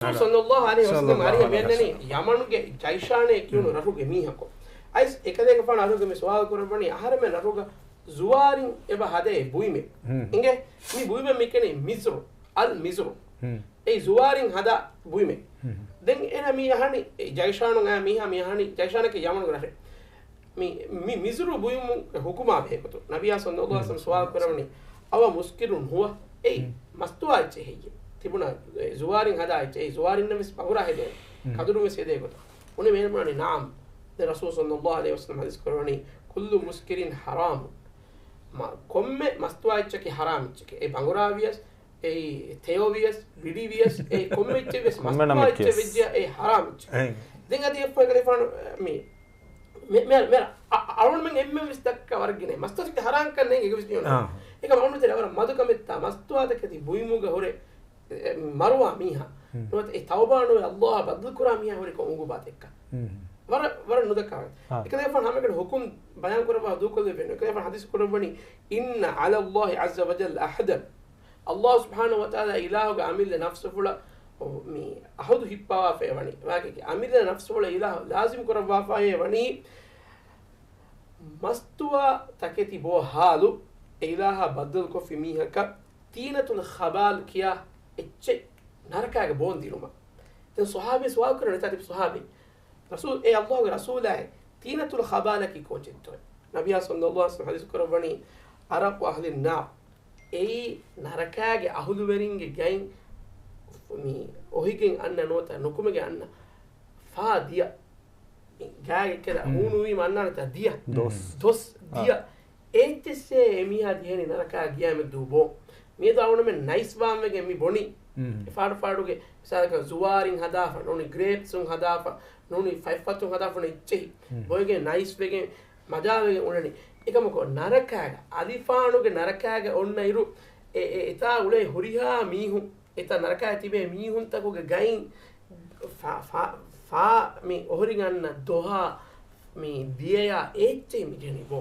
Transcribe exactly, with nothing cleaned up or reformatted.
ރަސޫލު ޞައްލައްލާހު ޢަލައިހި ވަސައްލަމް އަރިހަށް މިއަންނަނީ ޔަމަނުގެ ޖައިޝާނޭ ކިޔުނު ރަށުގެ މީހަކު. އައިސް އެކަލޭގެފާނު އަރިހުގެ މި ސުވާލު ކުރައްވަނީ އަހަރެމެން ރަށުގަ ޒުވާރިން އެބަ ހަދައޭ ބުއިމެއް. އިނގޭ މި ބުއިމެއް މިކެނީ މިޒްރު، އަލް މިޒްރު. އެއީ ޒުވާރިން ހަދާ ބުއިމެއް. ދެން އޭނަ މި އަހަނީ ޖައިޝާނު އައި މީހާ މި އަހަނީ ޖައިޝާނަކީ ޔަމަނުގެ ރަށެއް. މި، މި މިޒްރު ބުއިމުގެ ޙުކުމާ ބެހޭގޮތުން ނަބިއްޔާ ޞައްލައްލާހު ޢަލައިހި ވަސައްލަމް ސުވާލު ކުރައްވަނީ، އަވަ މުސްކިރުން ހުވަ؟ އެއީ މަސްތުވާ އެއްޗެއް ހެއްޔޭ؟ ތިބުނާ ޒުވާރިން ހަދާ އެއްޗެއް، އެއީ ޒުވާރިންނަށް ވެސް ބަނގުރާ ހެދޭ، ކަދުރުން ވެސް ހެދޭ ގޮތަށް. އުނި މޭނަ ބުނާނީ ނަޢަމް. ދެން ރަސޫލު ޞައްލައްލާހު ޢަލައިހި ވަސައްލަމް ޙަދީޘް ކުރައްވަނީ، ކުއްލު މުސްކިރިން ޙަރާމު. މަ، ކޮންމެ މަސްތުވާ އެއްޗަކީ ޙަރާމް އެއްޗެކޭ. އެއީ ބަނގުރާ ވިޔަސް، އެއީ ތެޔޮ ވިޔަސް، ވިޑި ވިޔަސް، އެއީ ކޮންމެ އެއްޗެއް ވެސް މަސްތުވާ އެއްޗެއް ވެއްޖިއްޔާ އެއީ ޙަރާމް އެއްޗެއް. ދެން އަދި އެއްފަހަރު އެކަލޭގެފާނު މި، މި، މި، މި، އަ-، އަޅުގަނޑުމެން އެންމެން ވެސް ދައްކާ ވަރަށް ގިނަ މަސްތުވާ އެއްޗެއް ޙަރާމްކަން ނޭނގެ އެއްވެސް މީހުންނަށް. އާ. އެކަމަކު އަޅުގަނޑު ތެރެ ވަރަށް މަދު ކަމެއްތާ މަސްތުވާތަކެތި ބުއިމުގަ ހުރެ އެ، މަރުވާ މީހާ. ނުވަތަ އެ ތައުބާ ނުވެ ﷲ އާ ބައްދަލު ކުރާ މީހާ ހުރިކޮށް އުނގޫބާތެއްކަން. ވަރަށް، ވަރަށް ނުދައްކާ. އެކަލޭގެފާނު ހަމައެކަނި ޙުކުމް ބަޔާން ކުރައްވާ ދޫކޮށްލެއްވި. އެކަލޭގެފާނު ޙަދީޘް ކުރައްވަނީ، إن على الله عز وجل عهدا. ﷲ ސުބްޙާނަހޫ ވަތަޢާލާ އިލާހުގެ އަމިއްލަ ނަފްސުފުޅަށް މި އަހުދު ހިއްޕަވާފައި ވަނީ. ވާގެ އަމިއްލަ ނަފްސުފުޅަށް އިލާހު ލާޒިމް ކުރައްވާފައި ވަނީ، މަސްތުވާ ތަކެތި ބޯ ހާލު އެ އިލާހާ ބައްދަލުކޮށްފި މީހަކަށް ޠީނަތުލް ޚަބާލް ކިޔާ އެއްޗެއް ނަރަކާގެ ބޯން ދިނުމަށް. ދެން ސަހާބީ ސުވާލު ކުރަން އެތާ ތިބި ސަހާބީ، ރަސޫލް، އޭ ﷲ ގެ ރަސޫލާއޭ، ޠީނަތުލް ޚަބާލަކީ ކޯޗެއްތޯ؟ ނަބިއްޔާ ޞައްލައްލާހު ޢަލައިހި ވަސައްލަމް ޙަދީޘް ކުރައްވަނީ، عرق أهل النار. އެއީ ނަރަކާގެ އަހުލުވެރިންގެ ގައިން މި އޮހިގެން އަންނަ ނުވަތަ ނުކުމެގެން އަންނަ ފާ ދިޔަ. ގާގެ ކެލަ ހޫނުވީމަ އަންނާނެތާ ދިޔަ. ދޮސް. ދޮސް ދިޔަ. އެއްޗެއްސޭ އެމީހާ ދިޔަނީ ނަރަކާ ގިޔާމެއްދޫ ބޯ. މިއަދު އަޅުގަނޑުމެން ނައިސް ވާންވެގެން މި ބޮނީ. އެ ފާޑު ފާޑުގެ މިސާލަކަށް ޒުވާރިން ހަދާފަ، ނޫނީ ގްރޭޕްސުން ހަދާފަ، ނޫނީ ފަތްފަތުން ހަދާފަ އޮންނަ އެއްޗެހި. ބޮއެގެން ނައިސްވެގެން މަޖާވެގެން އުޅެނީ. އެކަމަކު ނަރަކާގަ، އަލިފާނުގެ ނަރަކާގަ އޮންނަ އިރު، އެ، އެ، އެތާ އުޅޭ ހުރިހާ މީހުން، އެތާ ނަރަކާގަ ތިބޭ މީހުންތަކުގެ ގައިން ފާ، ފާ، ފާ މި އޮހޮރިން އަންނަ ދޮހާ މި ދިޔަޔާ އެއްޗެހި މި ޖެހެނީ ބޯ.